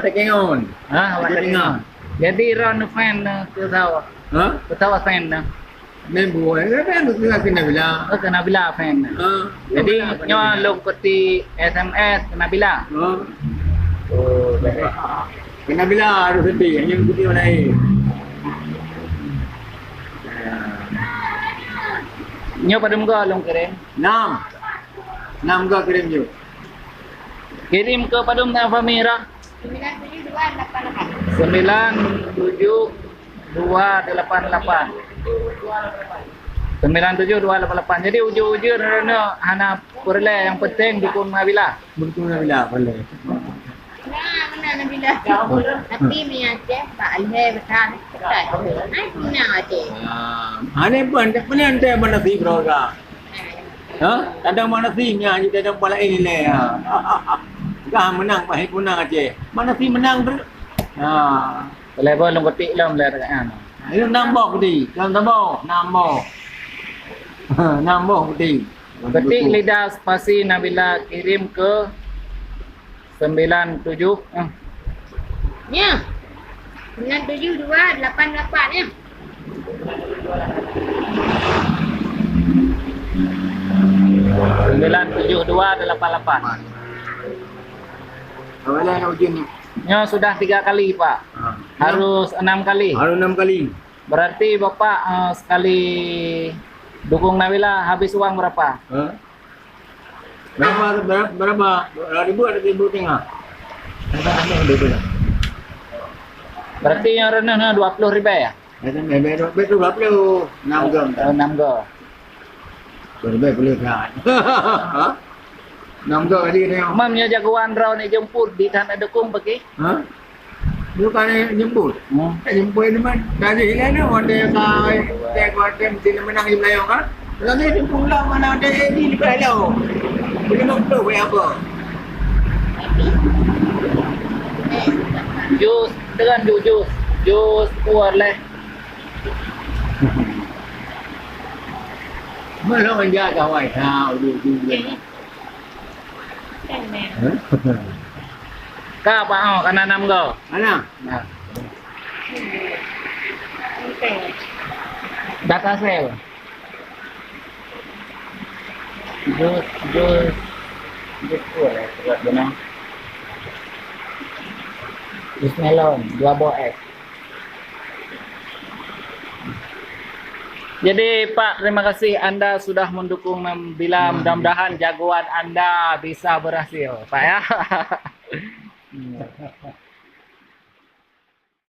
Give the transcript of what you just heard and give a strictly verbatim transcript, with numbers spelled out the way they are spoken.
Tekengon. Ha, awak Tekengon. Jadi, droeneuh fan, eh, keu sawa. Ha? Keu sawa fan, eh. Main bola, eh, fan keu, keu Nabila. Oh, keu Nabila fan. Ha. Jadi, Nabila, nyoe Nabila. Lôn keutik S M S keu Nabila. Ha. Oh, baik. Keu Nabila harus sedih, hanya keutik orang lain. Ya. Nyoe padum go lôn kirim? Enam. Enam go kirim jeuet. Kirim keu padum na Famira? Sembilan tujuh dua lapan lapan. Sembilan tujuh dua lapan lapan. Sembilan tujuh dua lapan lapan. Jadi ujeuen-ujeuen droeneuh hana peureulèe, nyang penting dukung Nabila. Dukung Nabila, boleh. Nah, benar Nabila. Tapi mi Aceh, Pak Alhe besar. Hai, benar Aceh. Ah, aneh pun, tak pernah ada mana si bro ka. Ha? Kadang mana si nya, kadang pala ini leh. Ha. Dah menang, pahit menang Aceh. Mana si menang tu? Ha. Boleh boleh ketik lom dah dekat kan. Ayo nambah ketik, jangan tambah, nambah. Nambah ketik. Ketik lidah spasi Nabila kirim ke sembilan tujuh, eh. Ya. Sembilan tujuh dua lapan lapan, ya. Sembilan tujuh dua lapan lapan. Awalnya nak ujian ni. Nyoe sudah tiga kali, Pak. Ha. Harus enam kali. Harus enam kali. Berarti Bapak, eh, sekali dukung Nabila habis uang berapa? Ha? Berapa, berapa, berapa? Dua ribu atau seribu setengah? Berarti nyang rendah na dua puluh ribu ya? Betul, betul, betul, dua puluh. Enam gram. Oh, enam gram. Betul, betul, betul. Ha? Enam gram tadi ni. Mam nya jagoan rau ni jemput di tanah dukung bagi? Ha? Bukan nyebut. Hmm. Tak nyebut ni man. Tadi lah ni, orang dia ka, dia ka, dia mesti menang di Melayu kan? Lagi di pulang mana ada Edi di Melayu. Lima puluh kayak apa? Jus, dengan jus, jus. Jus kuat leh. Belum aja kawan. Ha, udah, udah, udah. Ka, Pak, oh, kana nam go. Mana? Nah. Data sel. Jus, jus, jus tu lah, buat benang. Jus melon, dua buah es. Jadi, Pak, terima kasih anda sudah mendukung Nabila. Hmm. Mudah-mudahan jagoan anda bisa berhasil, Pak, ya. Hmm.